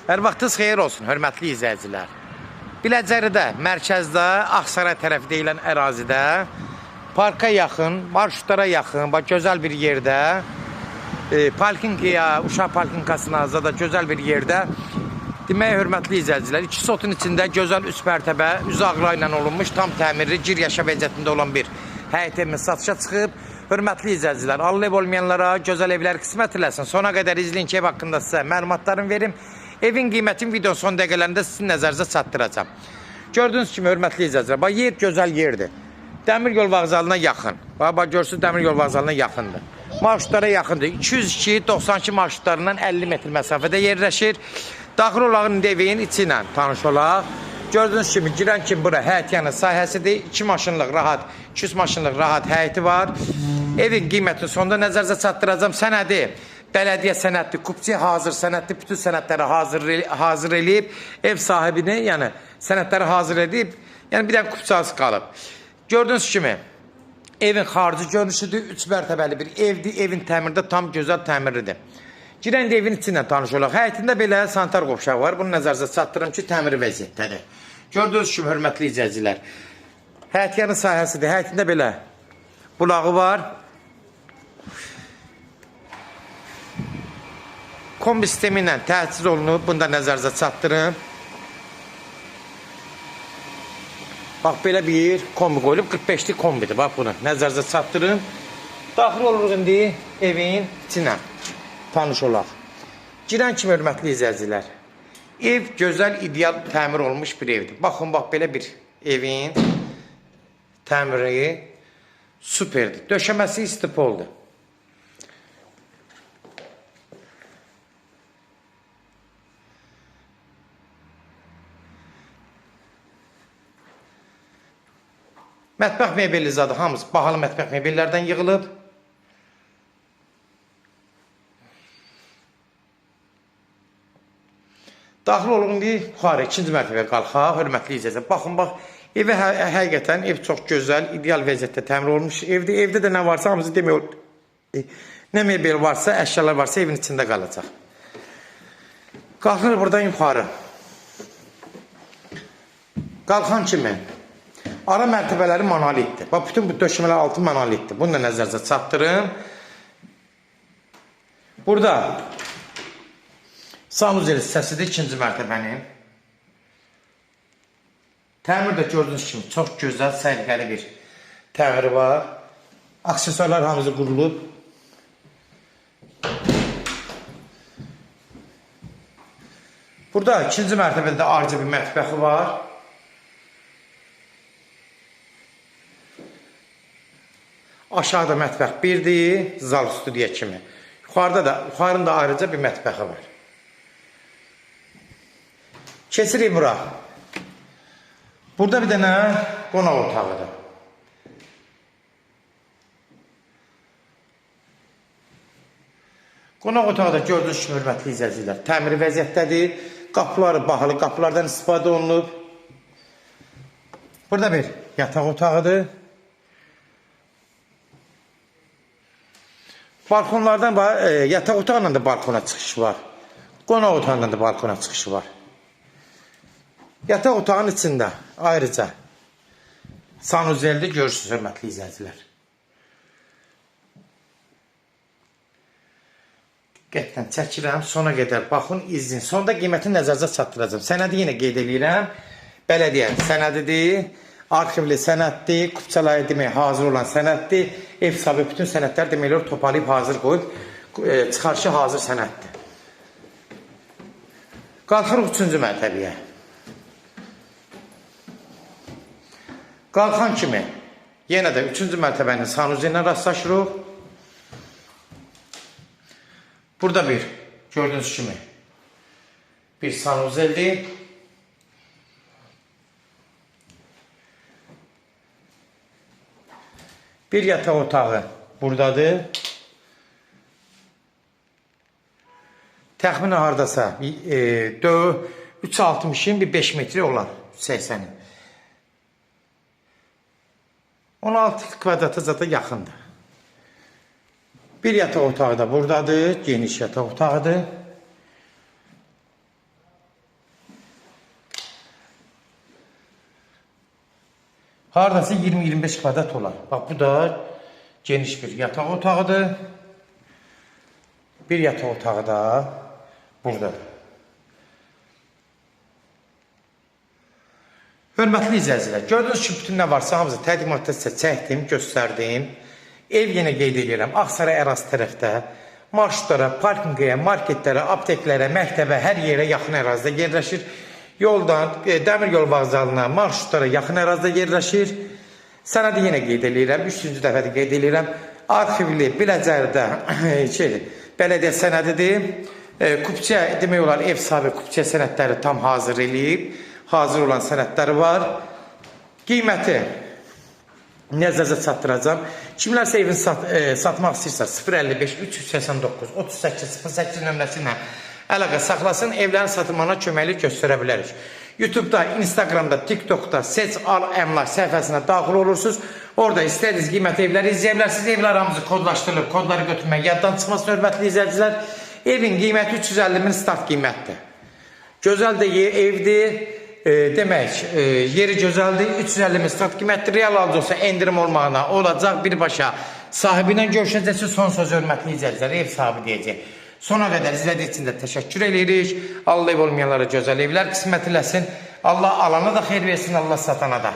Hər vaxtınız xeyir olsun, hörmətli izləyicilər. Biləcəridə, mərkəzdə, Ağsaray tərəfi deyilən ərazidə, parka yaxın, marşrutlara yaxın, bax gözəl bir yerdə, parkinqaya, uşaq parkinqasına da gözəl bir yerdə. Demək, hörmətli izləyicilər, 2 sotun içində gözəl 3 mərtəbə, üzü ağra ilə olunmuş, tam təmirli, gir yaşa vəziyyətində olan bir həyət evimiz satışa çıxıb. Hörmətli izləyicilər, Allah ev olmayanlara gözəl evlər qismət eləsin. Sona qədər izləyin ki, ev haqqında sizə məlumatlarımı verim. Evin qiymətini videonun son dəqiqələrində sizin nəzərinizə çatdıracağam. Gördüyünüz kimi, hörmətli izləyicilər, bax yer gözəl yerdir. Dəmir yol vağzalına yaxın. Bax, görürsünüz, dəmir yol vağzalına yaxındır. Marşrutlara yaxındır. 202-92 marşrutlarından 50 metr məsafədə yerləşir. Daxil olaq indi evin içi ilə tanış olaq. Gördüyünüz kimi, girən kimi bura həyət yanı sahəsidir. 2 maşınlıq rahat, 200 maşınlıq rahat həyəti var. Evin qiymətini sonda nəzərinizə çatdıracağam. Sənədi bələdiyyə sənəddir, kupçi hazır sənəddir, bütün sənədləri hazır eləyib, ev sahibini, yəni sənədləri hazır edib, yəni bir dənə kupçası qalıb. Gördüyünüz kimi, evin xarici görünüşüdür, 3 mərtəbəli bir evdir, evin təmirdə tam gözəl təmirlidir. Girən də evin içi ilə tanış olaq. Həyətində belə sanitar qovşağı var, bunu nəzərinizə çatdırım ki, təmiri vəziyyətdədir. Gördüyünüz kimi, hörmətli izləyicilər, həyət yanı sahəsidir, həyətində belə bulağı var. Kombi sistemi ilə təchiz olunub, bunu da nəzərinizə çatdırım. Bax, belə bir kombi qoyulub, 45-lik kombidir, bax bunu nəzərinizə çatdırım. Daxil oluruq indi evin içinə, tanış olaq. Girən kimi, hörmətli izləyicilər, ev gözəl, ideal təmir olmuş bir evdir. Baxın, bax, belə bir evin təmiri superdir. Döşəməsi istipoldur. Mətbəx mebeli zadı hamısı bahalı mətbəx mebellərdən yığılıb. Daxil olun indi yuxarı ikinci mərtəbəyə qalxaq, hörmətli izləyicilər. Baxın, bax, evə həqiqətən ev çox gözəl, ideal vəziyyətdə təmir olunmuş evdir. Evdə də nə varsa hamısı demək, nə mebel varsa, əşyalar varsa evin içində qalacaq. Qalxırıq buradan yuxarı. Qalxan kimi ara mərtəbələri monolitdir. Bax, bütün bu döşəmələr altı monolitdir. Bunu da nəzərinizə çatdırım. Burada sanuzel hissəsidir ikinci mərtəbənin. Təmir də gördüyünüz kimi çox gözəl, səliqəli bir təmiri var. Aksesuarlar hamısı qurulub. Burada ikinci mərtəbədə də ayrıca bir mətbəxi var. Aşağıda mətbəx birdir, zal studiya kimi. Yuxarıda da, yuxarının da ayrıca bir mətbəxi var. Keçirik bura. Burada bir dənə qonaq otağıdır. Qonaq otağı da gördüyünüz kimi, hörmətli izləyicilər, təmiri vəziyyətdədir. Qapıları bahalı qapılardan istifadə olunub. Burada bir yataq otağıdır. Balkonlardan yataq otağından da balkona çıxışı var. Qonaq otağından da balkona çıxışı var. Yataq otağının içində ayrıca sanuzeldə görürsünüz, hörmətli izləyicilər. Diqqətlə çəkirəm, sona qədər baxın, izləyin. Sonda qiymətini nəzərinizə çatdıracağam. Sənədi yenə qeyd eləyirəm. Bələdiyyə sənədidir, arxivli sənəddir, kupçaları demək hazır olan sənəddir. Ev sahibi bütün sənədlər demək olar toparlayıb hazır qoyub, çıxarışı hazır sənəddir. Qalxırıq 3-cü mərtəbəyə. Qalxan kimi yenə də 3-cü mərtəbənin sanuzel ilə rastlaşırıq. Burada bir, gördüyünüz kimi, bir sanuzeldir. Bir yataq otağı buradadır. Təxminən hardasa 3,60-ın bir 5 metri olar, 3,80-in. 16 kvadrata zada yaxındır. Bir yataq otağı da buradadır, geniş yataq otağıdır. Hardasa 20-25 kvadrat olar. Bax, bu da geniş bir yataq otağıdır. Bir yataq otağı da buradadır. Hörmətli izləyicilər, gördüyünüz kimi bütün nə varsa hamısı təqdimatda sizə çəkdim, göstərdim. Ev yenə qeyd edirəm, Ağsaray ərazisi tərəfdə marşrutlara, parkinqəyə, marketlərə, apteklərə, məktəbə, hər yerə yaxın ərazidə yerləşir. Yoldan, dəmir yol vağzalına, marşrutlara yaxın ərazidə yerləşir. Sənədi yenə qeyd eləyirəm, üçüncü dəfədir qeyd eləyirəm. Arxivli, Biləcərdə bələdiyyə sənədidir. Kupçə, demək olar, ev sahibi kupçə sənədləri tam hazır eləyib. Hazır olan sənədləri var. Qiyməti nəzərə çatdıracağam. Kimlərsə evini satmaq istəyirsə 055 389 38 08 nömrəsi ilə əlaqə saxlasın. Evlərin satılmağına köməklik göstərə bilərik. YouTube'da, Instagram'da, TikTok'da Seç Al Əmlak səhifəsinə daxil olursunuz. Orada istədiyiniz qiymətli evləri izləyə bilərsiniz. Evlər hamısı kodlaşdırılıb, kodları götürmək yaddan çıxmasın hörmətli izləyicilər. Evin qiyməti 350 min start qiymətdir. Gözəl də evdir. Demək, yeri gözəldir. 350 min start qiymətdir. Real alıcı olsa endirim olmağına olacaq birbaşa. Sahibi ilə görüşəcəksiniz. Son söz hörmətli izləyicilər, ev sahibi deyəcək. Sona qədər izlədiyiniz üçün də təşəkkür eləyirik. Allah ev olmayanlara gözəl evlər qismət eləsin. Allah alana da xeyir versin, Allah satana da.